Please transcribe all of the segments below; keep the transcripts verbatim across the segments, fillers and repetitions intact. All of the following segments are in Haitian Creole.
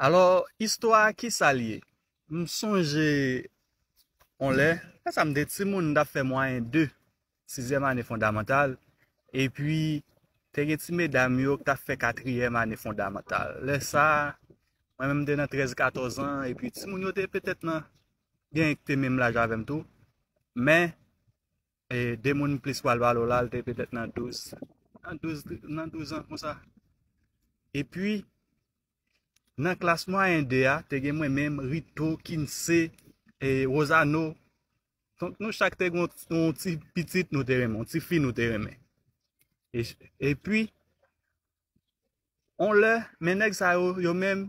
Alò, istwa a, kisa l ye? M sonje yon lè, lè sa m te timoun, m t ap fè mwayen de, sizyèm ane fondamantal, epi te gen ti medam yo k t ap fè katriyèm ane fondamantal. Lè sa a, mwen menm m te nan trèz, katòz an, epi timoun yo te petèt nan, gen ki te menm laj avè m tou. Men, e, de moun plis pral pale w la, l te petèt nan douz, nan douz, nan douz an konsa. Epi, nan klas mwayen de a, te gen mwen menm, Rito, Kinse, e, Rosano. Donk, nou chak te gen yon, yon ti pitit nou te renmen, yon ti fi nou te renmen. E, epi, yon lè, men nèg sa yo, yo menm,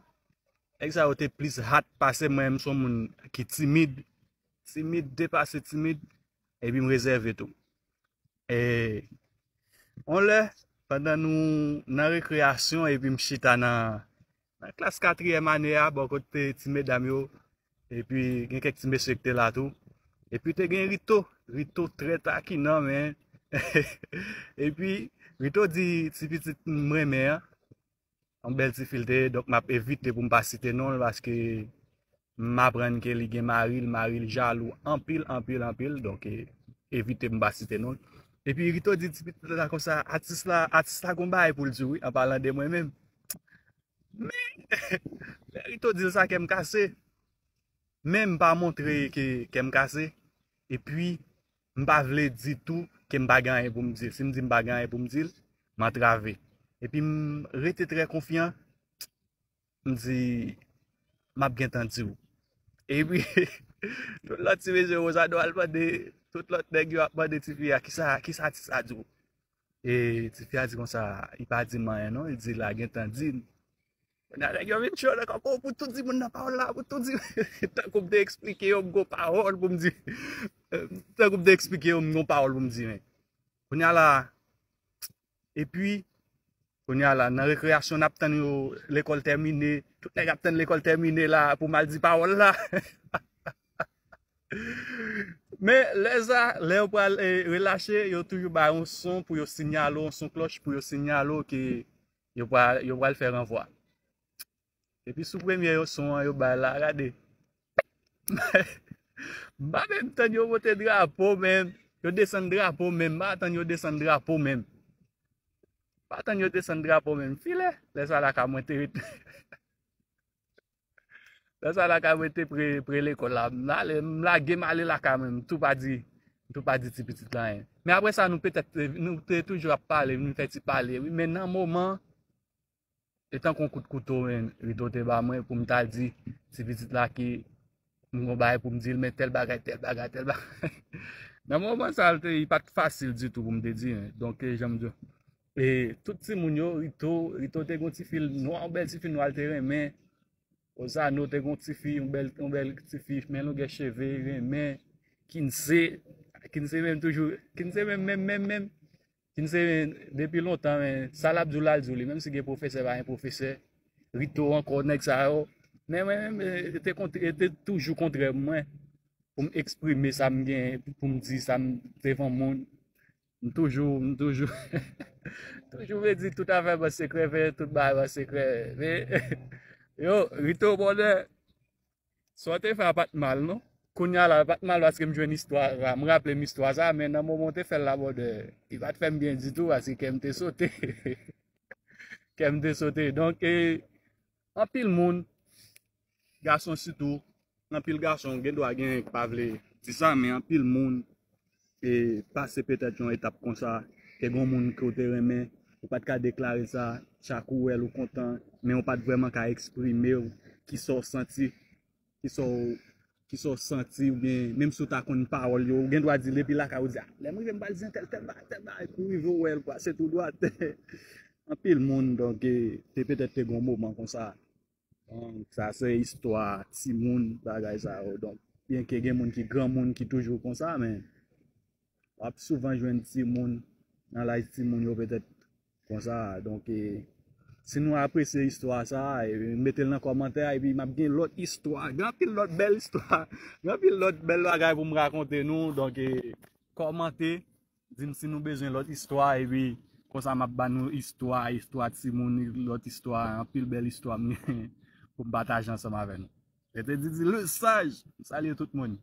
nèg sa yo te plis hat pase mwen, m se yon moun ki timid, timid, depase timid, epi m rezève tou. E, yon lè, pandan nou nan rekreyasyon, epi m chita nan, nan klas katriyèm ane a, bò kote ti medam yo, epi gen kèk ti mesye ki te la tou. Epi te gen Rito, Rito trè takinan, men. Epi Rito di ti pitit m renmen an, yon bèl ti fi l te ye, donk m ap evite pou m pa site non l, paske m aprann ke li gen mari l, mari l jalou anpil, anpil, anpil, donk, e, evite m pa site non l. Epi Rito di ti pitit la konsa, atis la, atis la gon bagay pou l di w wi, an palan de mwen menm. Men, lè Rito di l sa, kè m kase. Men m pa montre ke kè m kase. Epi, m pa vle di tou ke m pa gen anyen pou m di l. Si m di m pa gen anyen pou m di l, m antrave. Epi, m rete trè konfyan. M di, m ap gentan di w. Epi, tout lòt ti mesye Rosado al mande, tout lòt nèg yo ap mande tifi a, kisa, kisa atis la di w? E tifi a di konsa, li pa di m anyen non, li di l a gentan di m. Kounye a nèg yo vin cho nan kòkò pou tou di moun nan pawòl la, pou tou di, tankou m te eksplike yo m gon pawòl pou m di, tankou m te eksplike yo m gon pawòl pou m di, men. Kounye a la, epi, kounye a la, nan rekreyasyon, n ap tann yo, lekòl tèmine, tout nèg ap tann lekòl tèmine la, pou m al di pawòl la. Men, lè sa, lè yo pral, e, relache, yo toujou bay yon son pou yo siyale w, yon son klòch pou yo siyale w ke yo pral, yo pral fè ranvwa. Epi sou premye yo son an yo bay la, gade. M pa menm tann yo monte drapo menm. Yo desann drapo menm. M pa tann yo desann drapo menm. M pa tann yo desann drapo menm. Filè, lè sa lakay mwen te ret. Lè sa lakay mwen te pre, pre lekòl la. M ale, m lage m ale lakay mwen. M tou pa di, m tou pa di ti pitit la anyen. Men apre sa, nou petèt, nou te toujou ap pale, nou fè ti pale, wi. Men nan moman, e tankou yon kout kouto, men, Rito te ba mwen pou m ta di ti pitit la ke m gon bagay pou m di l, men tèl bagay, tèl bagay, tèl bagay. Nan moman sa, l te, li pa t fasil ditou pou m te di, men. Donk, e, jan m di, e, tout timoun yo, Rito, Rito te gon ti fi nwa, yon bèl ti fi nwa, l te renmen. Ozano te gon ti fi, yon bèl, yon bèl ti fi, men longè cheve, renmen. Kinse, Kinse menm toujou, Kinse menm, menm, menm, menm. Kinse, men, depi lontan, men, sa l ap di w la, l di w li. Menm si gen pwofesè, pa gen pwofesè. Rito ankò, nèg sa yo. Men mwen menm, e, te kont-, e te toujou kontrè mwen pou m eksprime sa m gen, pou m di sa m devan moun. M toujou, m toujou, toujou vle di tout afè ban sekrè, fè tout bagay ban sekrè. Men, yo, Rito, bòdè, sa w te fè a pa t mal, non. Kounye a la, pa t mal paske m jwenn istwa a. M raple m istwa sa, men nan moman w te fè l la, bòdè, li pa t fè m byen ditou, paske kè m te sote. Kè m te sote. Donk, e, anpil moun, gason sitou, anpil gason, gen dwa gen ki pa vle di sa, men anpil moun, e, pase petèt yon etap konsa, te gen yon moun ke w te renmen, ou pa t ka deklare sa, chak ou wè l ou kontan, men ou pa t vrèman ka eksprime w, kisa w santi, kisa w, kisa w santi, oubyen menm si w ta konn pawòl yo, ou gen dwa di l depi lakay ou di, "A, lè m rive m pral di entèl tèl bagay, tèl bagay," pou rive w wè l pase tou dwat. Anpil moun, donk, e, te petèt te gen yon moman konsa. Donk, sa se istwa timoun, bagay sa yo. Donk, byenke gen moun ki granmoun ki toujou konsa, men w ap souvan jwenn timoun nan laj timoun yo petèt konsa. Donk, e, si nou apresye istwa sa, e, mete l nan kòmantè, epi m ap gen lòt istwa. Gen anpil lòt bèl istwa. Gen anpil lòt bèl bagay pou m rakonte nou. Donk, e, kòmante, di m si nou bezwen lòt istwa, epi konsa m ap ba nou istwa, istwa timoun, lòt istwa, anpil bèl istwa m gen. pou m pataje ansanm avè nou. Rete Didi Lesage, m salye tout moun.